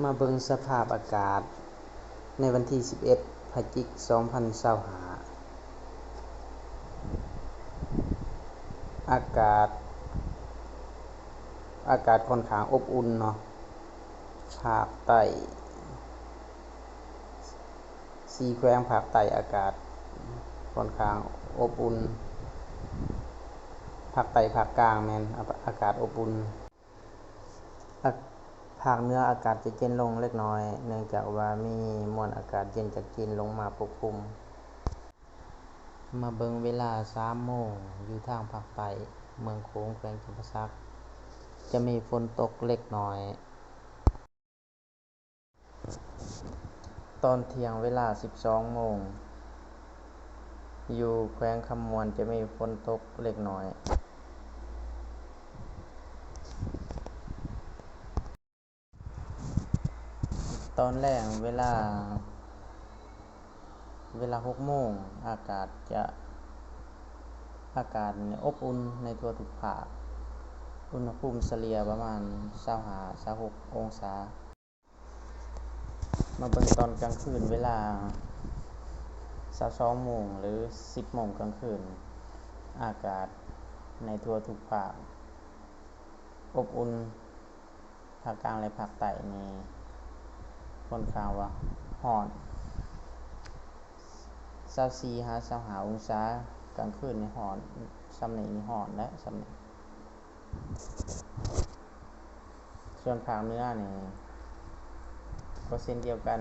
ມາເບິ່ງສະພາບອາກາດໃນວັນທີສິບເອັດ ພະຈິກ ສອງພັນຊາວຫ້າ. ອາກາດ, ອາກາດຂ້ອນຂ້າງອົບອຸ່ນເນາະ. ພາກໃຕ້, ສີ່ແຂວງພາກໃຕ້ອາກາດຂ້ອນຂ້າງອົບອຸ່ນ. ພາກໃຕ້, ພາກກາງແມ່ນອາ, ອາກາດອົບອຸ່ນ. ອາ, ພາກເໜືອອາກາດຈະເຢັນລົງເລັກນ້ອຍ ເນື່ອງຈາກວ່າມີມວນອາກາດເຢັນຈາກຈີນລົງມາປົກຄຸມ. ມາເບິ່ງເວລາສາມໂມງ ຢູ່ທາງພາກໃຕ້ ເມືອງໂຂງ ແຂວງຈຳປາສັກ ຈະມີຝົນຕົກເລັກນ້ອຍ. ຕອນທ່ຽງເວລາສິບສອງໂມງ ຢູ່ແຂວງຄຳມ່ວນຈະມີຝົນຕົກເລັກນ້ອຍ. ຕອນແລງເວລາ, ເວລາຫົກໂມງ ອາກາດຈະ, ອາກາດນີ້ອົບອຸ່ນໃນທົ່ວທຸກພາກ, ອຸນຫະພູມສະເລ່ຍປະມານຊາວຫ້າ ຊາວຫົກອົງສາ. ມາເບິ່ງຕອນກາງຄືນ ເວລາຊາວສອງໂມງ ຫຼື ສິບໂມງກາງຄືນ, ອາກາດໃນທົ່ວທຸກພາກອົບອຸ່ນ, ພາກກາງ ແລະ ພາກໃຕ້ນີ້ຄ່ອນຂ້າງວ່າຮ້ອນ ຊາວສີ່ຫາຊາວຫ້າອົງສາ, ກາງຄືນນີ້ຮ້ອນ, ຊ່ຳນີ້ນີ້ຮ້ອນແຫຼະ ຊ່ຳນີ້. ສ່ວນພາກເໜືອນີ້ກໍເຊັ່ນດຽວກັນ,